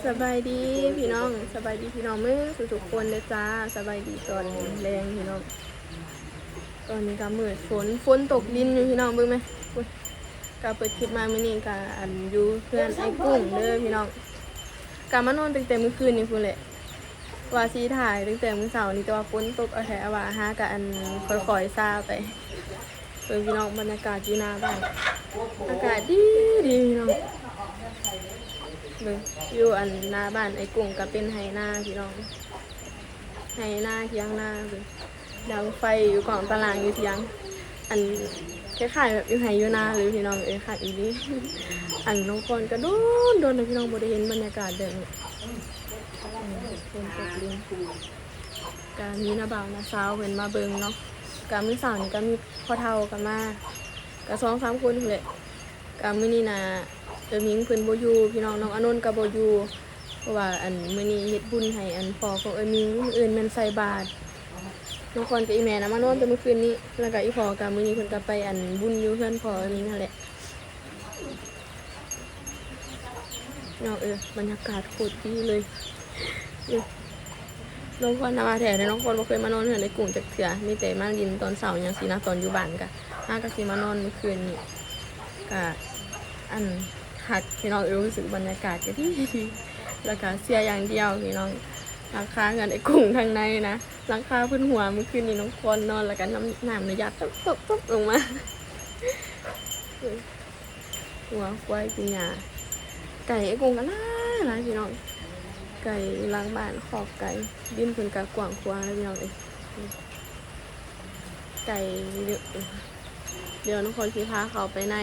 ສະບາຍດີພີ່ນ້ອງ ສະບາຍດີພີ່ນ້ອງເໝິດທຸກໆຄົນເດີຈ້າ. ສະບາຍດີຕອນແລງພີ່ນ້ອງ. ຕອນນີ້ກໍມືດຝົນ ຝົນຕົກລິນຢູ່ພີ່ນ້ອງ ເບິ່ງແມະ. ໂອ້ຍ ກໍເປີດຄລິບມາມື້ນີ້ກໍ ອັນ ຢູ່ເຮືອນອ້າຍກຸ້ງເດີພີ່ນ້ອງ. ກໍມານອນຕັ້ງແຕ່ມື້ຄືນນີ້ພຸ້ນແຫຼະ ວ່າຊິຖ່າຍຕັ້ງແຕ່ມື້ເຊົ້ານີ້ ແຕ່ວ່າຝົນຕົກເອົາແທ້ວ່າ ຫາກໍ ອັນ ຄ່ອຍໆຊາໄປ. ເບິ່ງພີ່ນ້ອງ ບັນຍາກາດຢູ່ໜ້າບ້ານ ອາກາດດີໆ ພີ່ນ້ອງ. ເບິ່ງ ຢູ່ ອັນ ໜ້າບ້ານອ້າຍກຸ້ງກໍເປັນໄຮ່ນາພີ່ນ້ອງ ໄຮ່ນາ ຖຽງນາ. ເບິ່ງ ດັງໄຟຢູ່ກ້ອງຕາລ່າງຢູ່ຖຽງ ອັນ ຄ້າຍໆແບບຢູ່ໄຮ່ຢູ່ນາເລີຍພີ່ນ້ອງເອີຍ ຄັກອີ່ຫຼີ. ອັນ ນ້ອງຄອນກໍດົນໆ ແລ້ວພີ່ນ້ອງ ບໍ່ໄດ້ເຫັນບັນຍາກາດແບບນີ້. ເອີ ຝົນຕົກລິນ ກໍມີນ້າບ່າວນ້າສາວເພິ່ນມາເບິ່ງເນາະ. ກໍມື້ເຊົ້ານີ້ກໍມີພໍ່ເຖົ້າກໍມາ ກໍສອງສາມຄົນພຸ້ນແຫຼະ. ກໍມື້ນີ້ນະ ເອື້ອຍມິງເພິ່ນບໍ່ຢູ່ພີ່ນ້ອງ ນ້ອງອານົນກໍບໍ່ຢູ່ ເພາະວ່າ ອັນ ມື້ນີ້ເຮັດບຸນໃຫ້ ອັນ ພໍ່ຂອງເອື້ອຍມິງ ມື້ອື່ນແມ່ນໃສ່ບາດ. ນ້ອງຄອນກັບອີ່ແມ່ນະມານອນແຕ່ມື້ຄືນນີ້ ແລ້ວກໍອີ່ພໍ່ກໍມື້ນີ້ເພິ່ນກໍໄປ ອັນ ບຸນຢູ່ເຮືອນພໍ່ເອື້ອຍມິງຫັ້ນແຫຼະ. ນ້ອງເອີຍ ບັນຍາກາດໂຄດດີເລີຍ. ນ້ອງຄອນນະວ່າແທ້ເດ້ ນ້ອງຄອນບໍ່ເຄີຍມານອນເຮືອນອ້າຍກຸ້ງຈັກເທື່ອ ມີແຕ່ມາຫຼິ້ນຕອນເຊົ້າຫຍັງຊີ້ນະ ຕອນຢູ່ບ້ານກະ ຫາກະຊິມານອນມື້ຄືນນີ້ ກະ ອັນ ຄັກພີ່ນ້ອງເອີຍ. ຮູ້ສຶກບັນຍາກາດກະດີ ແລ້ວກະເສຍຢ່າງດຽວພີ່ນ້ອງ ຫຼັງຄາເຮືອນອ້າຍກຸ້ງທາງໃນນະ ຫຼັງຄາເພິ່ນຮົ່ວ. ມື້ຄືນນີ້ນ້ອງຄອນນອນ ແລ້ວກະນ້ຳ ນ້ຳນະຫຍາດຕົບໆລົງມາ. ງົວຄວາຍກິນຫຍ້າ ໄກ່ອ້າຍກຸ້ງກໍຫຼາຍໆ ພີ່ນ້ອງ. ໄກ່ຢູ່ຫຼັງບ້ານ ຄອກໄກ່ ດິນເພິ່ນກໍກວ້າງຂວາງເລີຍພີ່ນ້ອງເອີຍ ໄກ່ເຍອະ. ດຽວນ້ອງຄອນຊິພາເຂົ້າໄປໃນ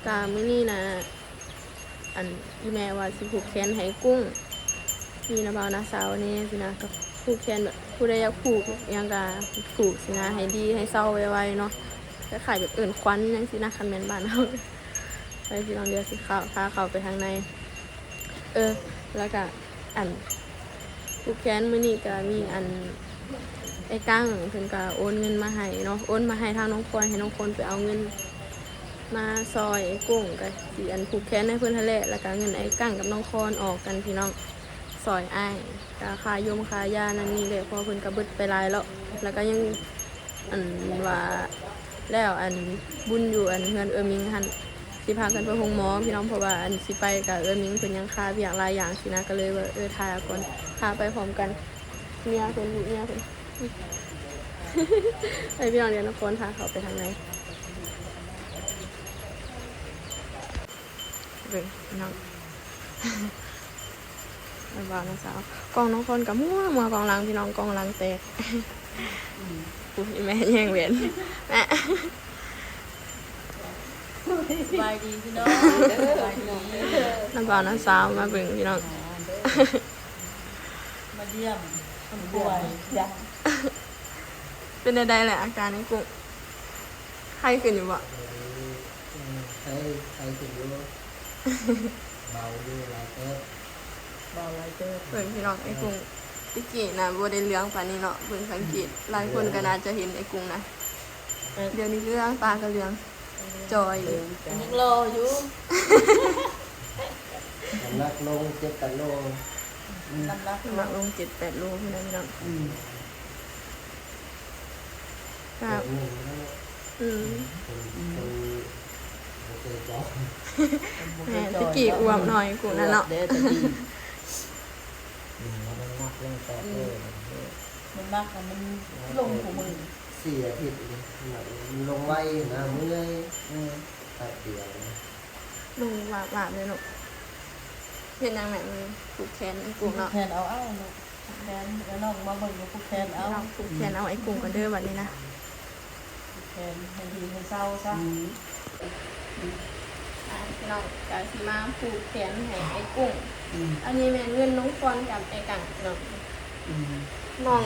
ກະມື້ນີ້ນະ ອັນ ອີ່ແມ່ວ່າຊິຜູກແຂນໃຫ້ອ້າຍກຸ້ງ ມີນ້າບ່າວນ້າສາວແດ່ຊີ້ນະ ກໍຜູກແຂນແບບ ຜູ້ໃດຢາກຜູກຫຍັງກໍຜູກຊີ້ນະ ໃຫ້ດີໃຫ້ເຊົາໄວໆເນາະ ຄ້າຍໆແບບເອີ້ນຂວັນຫຍັງຊີ້ນະ ຄັນແມ່ນບ້ານເຮົາ. ໄປພີ່ນ້ອງ ດຽວຊິເຂົ້າ ພາເຂົ້າໄປທາງໃນ. ເອີ ແລ້ວກະ ອັນ ຜູກແຂນມື້ນີ້ກະມີ ອັນ ອ້າຍກັງເພິ່ນກະໂອນເງິນມາໃຫ້ເນາະ ໂອນມາໃຫ້ທາງນ້ອງຄອນ ໃຫ້ນ້ອງຄອນໄປເອົາເງິນມາຊ່ອຍອ້າຍກຸ້ງ ກະຊິ ອັນ ຜູກແຂນໃຫ້ເພິ່ນຫັ້ນແຫຼະ. ແລ້ວກະເງິນອ້າຍກັງກັບນ້ອງຄອນອອກກັນພີ່ນ້ອງ ຊ່ອຍອ້າຍ ກະຄ່າຍົມຄ່າຢານັ້ນນີ້ແຫຼະ ເພາະວ່າເພິ່ນກະເບິດໄປຫຼາຍແລ້ວ ແລ້ວກະຍັງ ອັນວ່າແລ້ວ ອັນ ບຸນຢູ່ ອັນ ເຮືອນເອື້ອຍມິງຫັ້ນ ຊິພາກັນໄປໂຮງໝໍພີ່ນ້ອງ ເພາະວ່າ ອັນ ຊິໄປກະເອື້ອຍມິງເພິ່ນຍັງຄາວຽກຫຼາຍຢ່າງຊີ້ນະ ກໍເລີຍວ່າ ເອີ ຖ້າກ່ອນ ພາໄປພ້ອມກັນ ເມຍເພິ່ນ ລູກເມຍເພິ່ນ. ໄປພີ່ນ້ອງ ດຽວນ້ອງຄອນພາເຂົ້າໄປທາງໃນ ເບິ່ງພີ່ນ້ອງ. ນ້າບ່າວນ້າສາວ ກ້ອງນ້ອງຄອນກໍມົວໆ ກ້ອງຫຼັງພີ່ນ້ອງ ກ້ອງຫຼັງແຕກ. ອືມ ອຸ້ຍ ແມ່ແຍ່ງແວ່ນ ແມ່ ສະບາຍດີພີ່ນ້ອງ ສະບາຍດີ ນ້າບ່າວນ້າສາວມາເບິ່ງພີ່ນ້ອງ ມາຢ້ຽມຄົນປ່ວຍ. ເປັນແນວໃດແຫຼະອາການອ້າຍກຸ້ງ ໄຂ້ຂຶ້ນຢູ່ບໍ່? ເອີ ໄຂ້ ໄຂ້ຂຶ້ນຢູ່ ເບົາຢູ່ຫຼາຍເຕີບ ເບົາຫຼາຍເຕີບ. ເບິ່ງພີ່ນ້ອງ ອ້າຍກຸ້ງ ແຕ່ກີ້ນະບໍ່ໄດ້ເຫຼືອງປານນີ້ເນາະ ເບິ່ງສັງເກດ ຫຼາຍຄົນກໍໜ້າຈະເຫັນອ້າຍກຸ້ງນະ ດຽວນີ້ເຫຼືອງ ຕາກໍເຫຼືອງ ຈ່ອຍ ຍັງຫຼໍ່ຢູ່ ນ້ຳໜັກລົງເຈັດແປດໂລ ອືມ ນ້ຳໜັກ ນ້ຳໜັກລົງເຈັດແປດໂລພຸ້ນນະພີ່ນ້ອງ ອືມ. ແບບ ອືມ ແມ່ນ ແຕ່ກີ້ອວບໜ້ອຍກູນະເນາະ ອວບເດ້ແຕ່ກີ້ ອືມ ນ້ຳໜັກລົງແປດໂລ ອືມ ນ້ຳໜັກມັນລົງຄູ່ມື້ ສີ່ອາທິດນີ້ ນ້ຳໜັກມັນລົງໄວນະ ເມື່ອຍ ອືມ ແປັບດຽວ ລົງວາບໆເລີຍເນາະ ເຮັດຫຍັງແມ່ ຜູກແຂນອ້າຍກຸ້ງເນາະ ຜູກແຂນເອົາ ເອົາເນາະ ຜູກແຂນ ແລ້ວນ້ອງມາເບິ່ງ ຜູກແຂນເອົາ ຜູກແຂນເອົາອ້າຍກຸ້ງກ່ອນເດີບັດນີ້ນະ ຜູກແຂນໃຫ້ດີໃຫ້ເຊົາຊະ ອືມ ອ່າ ພີ່ນ້ອງກະຊິມາຜູກແຂນໃຫ້ອ້າຍກຸ້ງ ອືມ ອັນນີ້ແມ່ນເງິນນ້ອງຄອນກັບອ້າຍກັງເນາະ ອືມ ນ້ອງ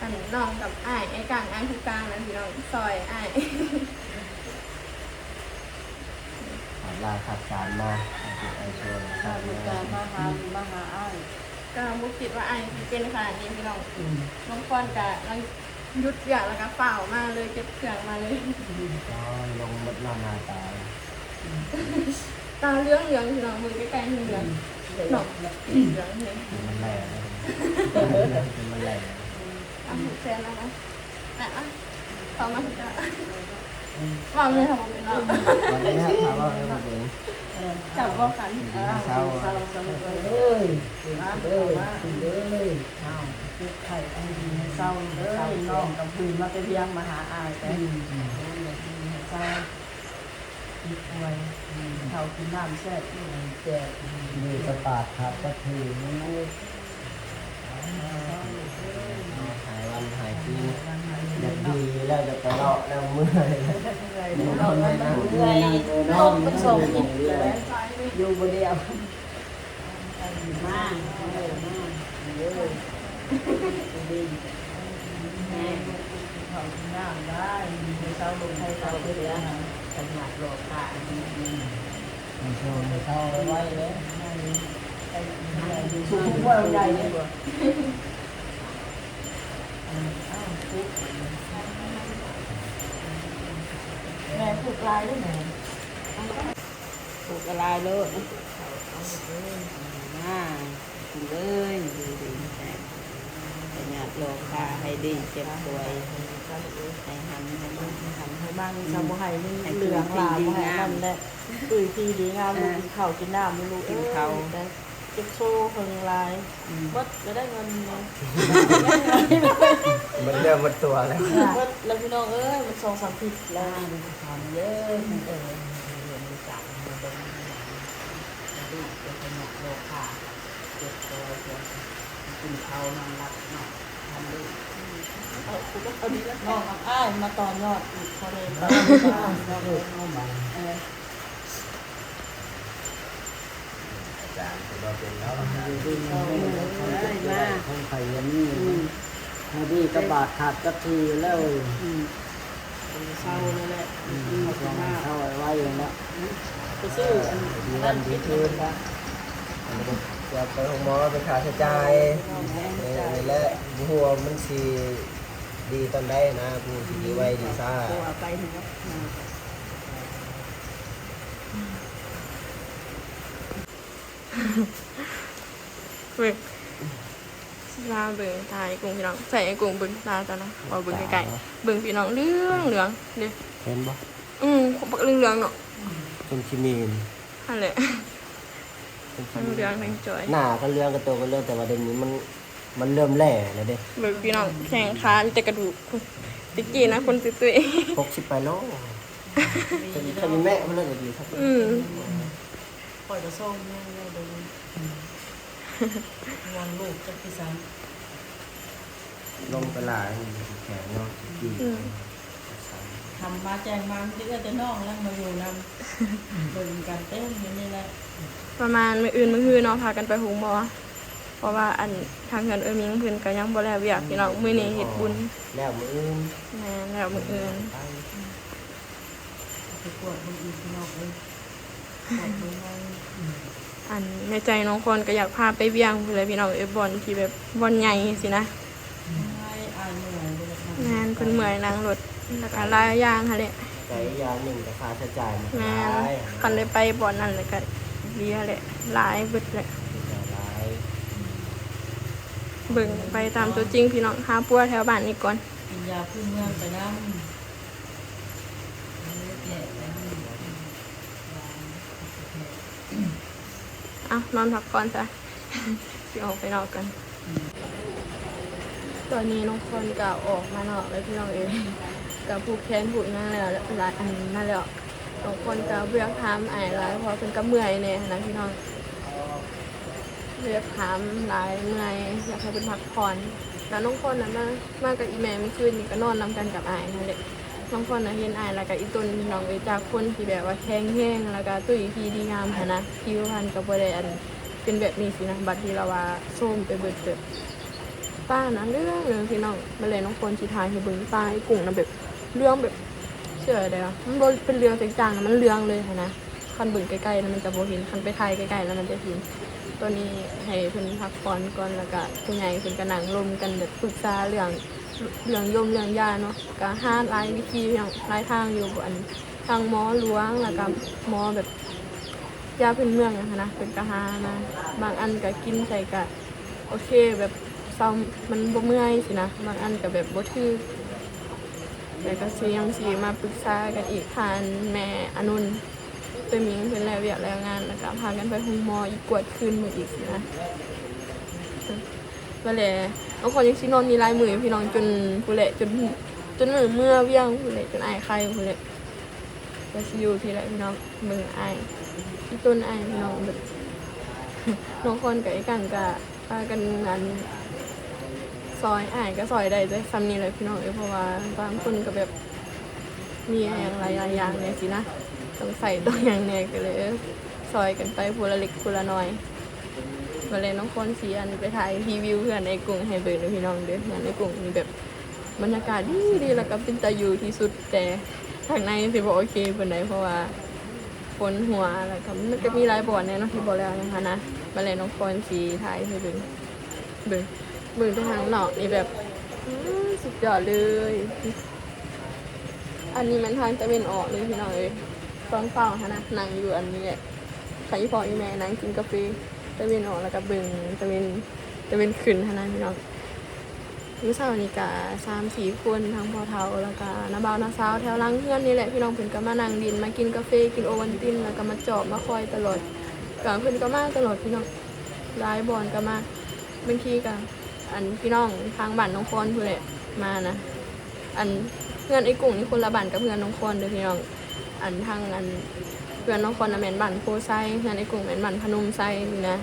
ອັນນ້ອງກັບອ້າຍ ອ້າຍກາງ ອ້າຍຜູ້ກາງນັ້ນ ພີ່ນ້ອງ ຊ່ອຍອ້າຍ ຂາດລາຍຂາດການມາ ຂາດເປັນອ້າຍຊ່ອຍ ຂາດເປັນການມາຫາ ມາຫາອ້າຍ ກໍບໍ່ຄິດວ່າອ້າຍຊິເປັນຂະໜາດນີ້ ພີ່ນ້ອງ ອືມ ນ້ອງຄອນກໍຫຼັງຢຸດວຽກແລ້ວກໍຟ້າວມາເລີຍ ເກັບເຄື່ອງມາເລີຍ ອືມ ໂອ້ຍ ລົງໝົດໜ້າຕາ ອືມ ຕາເຫຼືອງໆ ພີ່ນ້ອງ ເບິ່ງໃກ້ໆ ເຫຼືອງ ອືມ ເນາະ ມັນແລ່ນ ມັນແລ່ນ ອ່ະ ແຊນແລ້ວນະ ອ່ະ ອ່ະ ເຂົ້າມາ ເວົ້າເລີຍ ເຮົາບໍ່ເປັນເນາະ ເວົ້າເລີຍ ເຮົາເວົ້າເລີຍ ບໍ່ເປັນ ເອີ ເຈົ້າເວົ້າກັນ ເອີ ເຊົາ ເອີຍ ມາ ເອີ ເຂົ້າມາ ເອີຍ ເອົາ ເຈັບໄຂ້ໄອດີໃຫ້ເຊົາ ເອີຍ ນ້ອງກໍບືນມາແຕ່ວຽງ ມາຫາອ້າຍ ແຕ່ ອືມ ເຊົາ ເຈັບປ່ວຍ ອືມ ເຂົ້າກິນນ້ຳແຊບຢູ່ ແຊບ ຢູ່ແຕ່ປາກຂາດກະຖື ເອີ ຫາຍວັນຫາຍຄືນ ຢາກດີຢູ່ແລ້ວ ຢາກໄປເລາະແລ້ວ ເມື່ອຍ ເມື່ອຍ ເມື່ອຍ ເມື່ອຍ ລົມມັນສົ່ງ ຢູ່ບໍ່ໄດ້ເອົາ ມາ ເອີ ມາ ເອີ ດີ ແມ່ ເຂົ້າກິນນ້ຳໄດ້ ເຊົາລົງໄທເຊົາເດີນ ຂະຫຍັບຫຼອກການ ໃຫ້ເຊົາໄວໆເດີ ໃຫ້ ໃຫ້ຢູ່ ໃຫ້ຢູ່ ໃຫຍ່ເດ້ ແມ່ ປູກຫຼາຍເດ້ແມ່ ປູກຫຼາຍໂລດ ມາ ກິນເລີຍ ຂະຫຍັບຫຼອກການ ໃຫ້ດີ ເຈັບປ່ວຍ ໃຫ້ຮັ່ງໃຫ້ມັນ ໃຫ້ຮັ່ງໃຫ້ມັນ ໃຫ້ມັນ ໃຫ້ເຫຼືອງຫຼາຍ ໃຫ້ມັນແຫຼະ ຄືທີ່ດີງາມ ເອີ ລູກກິນເຂົ້າກິນນ້ຳ ລູກ ກິນເຂົ້າ ເອີ ເຈັບໂຊເພິ່ງຫຼາຍ ອືມ ເບິດແລ້ວໄດ້ເງິນນີ້ ເບິດເນື້ອເບິດຕົວແລ້ວ ເບິດແລ້ວພີ່ນ້ອງເອີຍ ມັນສອງສາມທິດແລ້ວ ອ່າ ທຳເດີ ເອີ ເຮັດໃຫ້ເບິ່ງ ເຮັດໃຫ້ເບິ່ງ ເຮັດໃຫ້ເບິ່ງ ເຮັດໃຫ້ເບິ່ງ ເຮັດໃຫ້ເບິ່ງ ເຈັບຄອ ເຈັບຄອ ກິນເຂົ້ານອນຫຼັບເນາະ ທຳເດີ ເອົາ ເອົານີ້ລະ ນ້ອງກັບອ້າຍມາຕໍ່ຍອດອີກ ພໍໄດ້ ເອີ ອາຈານເພິ່ນວ່າເປັນແລ້ວ ຢູ່ດີມີແຮງ ເອີຍ ຄວາມເຈັບ ມາ ຄວາມໄຂ້ຢ່າມີ ອືມ ເຮົາດີກະບາດຂາດກະຖືແລ້ວ ອືມ ເຊົາແລ້ວແຫຼະ ອືມ ເຊົາໄວໆເນາະ ໄປຊື້ ເອີ ອັນ ດີວັນດີຄືນ ອັນນີ້ກໍຈະໄປໂຮງໝໍ ເປັນຄ່າໃຊ້ຈ່າຍ ເອີ ນີ້ແຫຼະ ບໍ່ຮູ້ວ່າມັນຊິດີຕອນໃດນະ ບໍ່ຮູ້ຊິດີໄວດີຊ້າ ເບິ່ງ ຊິພາເບິ່ງຕາໄອ້ກຸ້ງພີ່ນ້ອງ ໃສ່ໄອ້ກຸ້ງເບິ່ງຕາຕອນນັ້ນ ເອົາເບິ່ງໃກ້ໆ ເບິ່ງພີ່ນ້ອງ ເຫຼືອງໆເດ້ ເຫັນບໍ່? ອືມ ບັກເຫຼືອງໆເນາະ ເປັນຂີ້ໝີ່ຫັ້ນແຫຼະ ເປັນຂີ້ໝີ່ ເຫຼືອງທັງຈ່ອຍ ໜ້າກໍເຫຼືອງ ກະໂຕກໍເຫຼືອງ ແຕ່ວ່າດຽວນີ້ມັນ ມັນເລີ່ມແຫຼ້ແລ້ວເດ້ ເບິ່ງພີ່ນ້ອງ ແຂ້ງຂາມີແຕ່ກະດູກ ແຕ່ກີ້ນະຄົນຕຸ້ຍໆ ຫົກສິບປາຍໂລ ຄັນມີແມ່ເພິ່ນລະກໍດີຄັບ ອືມ ຂ້ອຍກໍສົ່ງຢູ່ເດີ ຫ່ວງລູກຈັກຄືສັງ ລົງໄປຫຼາຍແຂງເນາະ ອືມ ທຳມາແຈ້ງມາມີແຕ່ເອື້ອຍແຕ່ນ້ອງແລ້ວມາຢູ່ນຳ ເບິ່ງກັນເຕັມຢູ່ນີ້ແຫຼະ ປະມານມື້ອື່ນມື້ຮືເນາະ ພາກັນໄປໂຮງໝໍ ເພາະວ່າ ອັນ ທາງເຮືອນເອື້ອຍມິງເພິ່ນກໍຍັງບໍ່ແລ້ວວຽກພີ່ນ້ອງ ມື້ນີ້ເຮັດບຸນ ແລ້ວມື້ອື່ນ ແມ່ນ ແລ້ວມື້ອື່ນ ໄປ ໄປກວດເບິ່ງອີກພີ່ນ້ອງເອີຍ ກວດເບິ່ງໃໝ່ ອັນ ໃນໃຈນ້ອງຄອນກໍຢາກພາໄປວຽງພຸ້ນແຫຼະພີ່ນ້ອງເອີຍ ບ່ອນທີ່ແບບ ບ່ອນໃຫຍ່ຊີ້ນະ ອືມ ແມ່ນ ເພິ່ນເມື່ອຍນັ່ງລົດ ແລ້ວກໍຫຼາຍຢ່າງຫັ້ນແຫຼະ ໃຈຢ່າງໜຶ່ງກໍຄ່າໃຊ້ຈ່າຍມັນ ແມ່ນ ຫຼາຍ ຄັນໄດ້ໄປບ່ອນນັ້ນແລ້ວກໍເບຍແຫຼະ ຫຼາຍເບິດແຫຼະ ຫຼາຍ ເບິ່ງໄປຕາມຕົວຈິງພີ່ນ້ອງ ຫາປົວແຖວບ້ານນີ້ກ່ອນ ກິນຢາພື້ນເມືອງໄປນຳ ເອົາ ນອນພັກຜ່ອນຊະ ຊິອອກໄປນອກກ່ອນ ຕອນນີ້ນ້ອງຄອນກໍອອກມານອກແລ້ວພີ່ນ້ອງເອີຍ ກໍຜູກແຂນຜູກຫຍັງແລ້ວ ລະ ອັນນັ້ນມາແລ້ວ ນ້ອງຄອນກໍບໍ່ຢາກຖາມອ້າຍຫຼາຍ ເພາະວ່າເພິ່ນກໍເມື່ອຍແດ່ຫັ້ນນະພີ່ນ້ອງ ບໍ່ຢາກຖາມຫຼາຍ ເມື່ອຍ ຢາກໃຫ້ເພິ່ນພັກຜ່ອນ ແລ້ວນ້ອງຄອນນັ້ນມາ ມາກັບອີ່ແມ່ມື້ຄືນນີ້ ກໍນອນນຳກັນກັບອ້າຍຫັ້ນແຫຼະ ນ້ອງຄອນນະເຫັນອ້າຍ ແລ້ວກໍອີ່ຕົນພີ່ນ້ອງເອີຍ ຈາກຄົນທີ່ແບບວ່າແຂງແຮງ ແລ້ວກໍຕຸ້ຍທີ່ດີງາມຫັ້ນນະ ຜິວພັນກໍບໍ່ໄດ້ ອັນ ເປັນແບບນີ້ຊີ້ນະ ບັດທີ່ລາວວ່າໂຊມໄປເບິດ ແບບ ຕານະເຫຼືອງໆ ພີ່ນ້ອງ ມາແລະ ນ້ອງຄອນຊິຖ່າຍໃຫ້ເບິ່ງ ຕາໄອ້ກຸ້ງນະແບບເຫຼືອງແບບ ເຊື່ອໄດ້ວ່າ ມັນບໍ່ເປັນເຫຼືອງຈາງໆນະ ມັນເຫຼືອງເລີຍຫັ້ນນະ ຄັນເບິ່ງໃກ້ໆນະມັນຈະບໍ່ເຫັນ ຄັນໄປຖ່າຍໃກ້ໆນະມັນຈະເຫັນ ຕອນນີ້ໃຫ້ເພິ່ນພັກຜ່ອນກ່ອນ ແລ້ວກະຜູ້ໃຫຍ່ເພິ່ນກະນັ່ງລົມກັນແບບປຶກສາເລື່ອງ ເລື່ອງຍົມເລື່ອງຢາເນາະ ກະຫາຫຼາຍວິທີ ຫຼາຍທາງຢູ່ ອັນ ທັງໝໍຫຼວງ ແລ້ວກະໝໍແບບ ຢາພື້ນເມືອງຫັ້ນນະ ເພິ່ນກໍຫາມາ ບາງອັນກໍກິນໃສ່ກໍໂອເຄ ແບບເຊົາ ມັນບໍ່ເມື່ອຍຊີ້ນະ ບາງອັນກໍແບບບໍ່ຖືກ ແລ້ວກໍຊິຍັງຊິມາປຶກສາກັນອີກ ທ່ານແມ່ອານົນ ໄປມີເພິ່ນແລ້ວວຽກແລ້ວງານ ແລ້ວກໍພາກັນໄປໂຮງໝໍອີກ ກວດຄືນເບິ່ງອີກຊີ້ນະ. ວ່າແຫຼະ ນ້ອງຄອນຍັງຊິນອນນີ້ຫຼາຍມື້ຢູ່ພີ່ນ້ອງ ຈົນພຸ້ນແຫຼະ ຈົນ ຈົນມື້ເມືອວຽງພຸ້ນແຫຼະ ຈົນອ້າຍໄຄພຸ້ນແຫຼະ ກໍຊິຢູ່ພີ້ແຫຼະພີ່ນ້ອງ. ເບິ່ງອ້າຍ ອີ່ຕົນອ້າຍພີ່ນ້ອງ ແບບ ນ້ອງຄອນກັບໄອ້ກັງກໍພາກັນອັນ ຊ່ອຍ ອ້າຍກໍຊ່ອຍໄດ້ແຕ່ສ່ຳນີ້ແຫຼະພີ່ນ້ອງເອີຍ ເພາະວ່າບາງຄົນກໍແບບ ມີຫຍັງຫຼາຍໆຢ່າງແດ່ຊີ້ນະ ຕ້ອງໃຊ້ຕ້ອງຫຍັງແດ່ ກໍເລີຍ ເອີ ຊ່ອຍກັນໄປຜູ້ລະເລັກຜູ້ລະນ້ອຍ. ບັດແລ້ວນ້ອງຄອນຊິອັນໄປຖ່າຍຣີວິວເຮືອນອ້າຍກຸ້ງໃຫ້ເບິ່ງເດີພີ່ນ້ອງເດີ. ເຮືອນອ້າຍກຸ້ງນີ້ແບບບັນຍາກາດດີໆ ແລ້ວກໍເປັນຕາຢູ່ທີ່ສຸດ ແຕ່ທາງໃນຊິບໍ່ໂອເຄປານໃດ ເພາະວ່າຝົນຫົວ ແລ້ວກໍມັນກໍມີຫຼາຍບ່ອນແດ່ເນາະທີ່ບໍ່ແລ້ວຫັ້ນນະ. ບັດແລ້ວນ້ອງຄອນຊິຖ່າຍໃຫ້ເບິ່ງ ເບິ່ງ ເບິ່ງແຕ່ທາງນອກນີ້ແບບ ອື ສຸດຍອດເລີຍ. ອັນນີ້ແມ່ນທາງຕາເວັນອອກເລີຍພີ່ນ້ອງເອີຍ. ຕອນເຊົ້າຫັ້ນນະ ນັ່ງຢູ່ອັນນີ້ແຫຼະ ຂ້າອີ່ພໍ່ອີ່ແມ່ນັ່ງກິນກາເຟຕາເວັນອອກ ແລ້ວກໍເບິ່ງຕາເວັນ ຕາເວັນຂຶ້ນຫັ້ນນະພີ່ນ້ອງ. ມື້ເຊົ້ານີ້ກະສາມສີ່ຄົນ ທັງພໍ່ເຖົ້າ ແລ້ວກະນ້າບ່າວນ້າສາວແຖວຫຼັງເຮືອນນີ້ແຫຼະພີ່ນ້ອງ ເພິ່ນກະມານັ່ງຫຼິ້ນ ມາກິນກາເຟ ກິນໂອວັນຕິນ ແລ້ວກະມາຈອບມາຄອຍຕະຫຼອດ ກະເພິ່ນກະມາຕະຫຼອດພີ່ນ້ອງ. ຫຼາຍບ່ອນກະມາ ບາງທີກະ ອັນ ພີ່ນ້ອງທາງບ້ານນ້ອງຄອນພຸ້ນແຫຼະມານະ. ອັນ ເຮືອນອ້າຍກຸ້ງນີ້ຄົນລະບ້ານກັບເຮືອນນ້ອງຄອນເດີພີ່ນ້ອງ. ອັນ ທາງ ອັນ ເຮືອນນ້ອງຄອນນະແມ່ນບ້ານໂພໄຊ ເຮືອນອ້າຍກຸ້ງແມ່ນບ້ານພະນົມໄຊນີ້ນະ.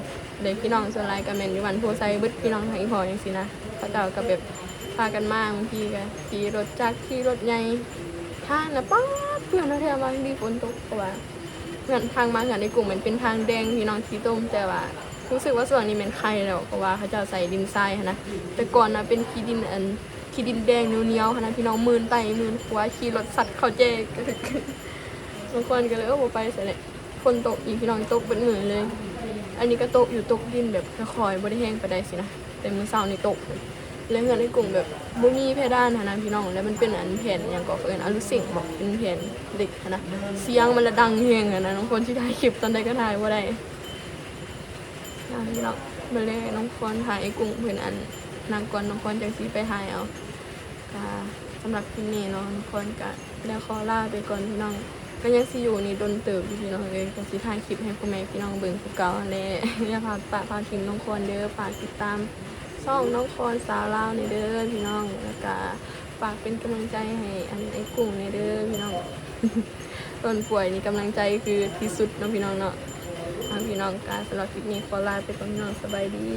ແລະ ພີ່ນ້ອງສ່ວນຫຼາຍກໍແມ່ນຢູ່ບ້ານໂພໄຊເບິດພີ່ນ້ອງ ທາງອີ່ພໍ່ຈັ່ງຊີ້ນະ. ເຂົາເຈົ້າກໍແບບພາກັນມາ ບາງທີກໍຂີ່ລົດຈັກ ຂີ່ລົດໃຫຍ່ ທາງນະ ປາດ ເປື້ອນແທ້ໆ ບາງທີຝົນຕົກ ເພາະວ່າເຮືອນ ທາງມາເຮືອນອ້າຍກຸ້ງມັນເປັນທາງແດງພີ່ນ້ອງ ຂີ້ຕົມ ແຕ່ວ່າຮູ້ສຶກວ່າຊ່ວງນີ້ແມ່ນໄຄແລ້ວ ເພາະວ່າເຂົາເຈົ້າໃສ່ດິນຊາຍຫັ້ນນະ. ແຕ່ກ່ອນນະເປັນຂີ້ດິນ ອັນ ຂີ້ດິນແດງໜຽວໆຫັ້ນນະພີ່ນ້ອງ ມື່ນໄຕ້ມື່ນຂວາ ຂີ່ລົດຊັດເຂົ້າແຈ. ບາງຄົນກໍເລີຍ ເອີ ບໍ່ໄປຊັ້ນແຫຼະ. ຝົນຕົກອີກພີ່ນ້ອງ ຕົກເບິດມື້ເລີຍ. ອັນນີ້ກໍຕົກຢູ່ ຕົກດິນແບບຄ່ອຍໆ ບໍ່ໄດ້ແຮງປານໃດຊີ້ນະ ແຕ່ມື້ເຊົ້ານີ້ຕົກ. ແລະ ເຮືອນອ້າຍກຸ້ງແບບບໍ່ມີເພດານຫັ້ນນະພີ່ນ້ອງ ແລະ ມັນເປັນອັນແຜ່ນຫຍັງເກາະ ເຂົາເອີ້ນອະລູຊິງບໍ ເປັນແຜ່ນເຫຼັກຫັ້ນນະ. ສຽງມັນລະດັງແຮງຫັ້ນນະ ນ້ອງຄອນຊິຖ່າຍຄລິບຕອນໃດກໍຖ່າຍບໍ່ໄດ້. ອ່າ ພີ່ນ້ອງ ເບິ່ງແລ້ວ ນ້ອງຄອນພາອ້າຍກຸ້ງເພິ່ນອັນ ນັ່ງກ່ອນ ນ້ອງຄອນຈັ່ງຊິໄປຖ່າຍເອົາ. ກະສຳລັບຄລິບນີ້ເນາະ ນ້ອງຄອນກະໄດ້ຂໍລາໄປກ່ອນພີ່ນ້ອງ. ກະຍັງຊິຢູ່ນີ້ດົນເຕີບຢູ່ພີ່ນ້ອງເອີຍ ກະຊິຖ່າຍຄລິບໃຫ້ພໍ່ແມ່ພີ່ນ້ອງເບິ່ງຄືເກົ່າຫັ້ນແຫຼະ. ຢ່າພາ ປະພາຖິ້ມນ້ອງຄອນເດີ. ຝາກຕິດຕາມຊ່ອງນ້ອງຄອນສາວລາວແດ່ເດີພີ່ນ້ອງ ແລ້ວກະ ຝາກເປັນກຳລັງໃຈໃຫ້ອັນໄອ້ກຸ້ງແດ່ເດີພີ່ນ້ອງ. ຕອນປ່ວຍນີ້ກຳລັງໃຈຄືທີ່ສຸດເນາະພີ່ນ້ອງເນາະ. ພີ່ນ້ອງກະ ສຳລັບຄລິບນີ້ຂໍລາໄປກ່ອນພີ່ນ້ອງ ສະບາຍດີ.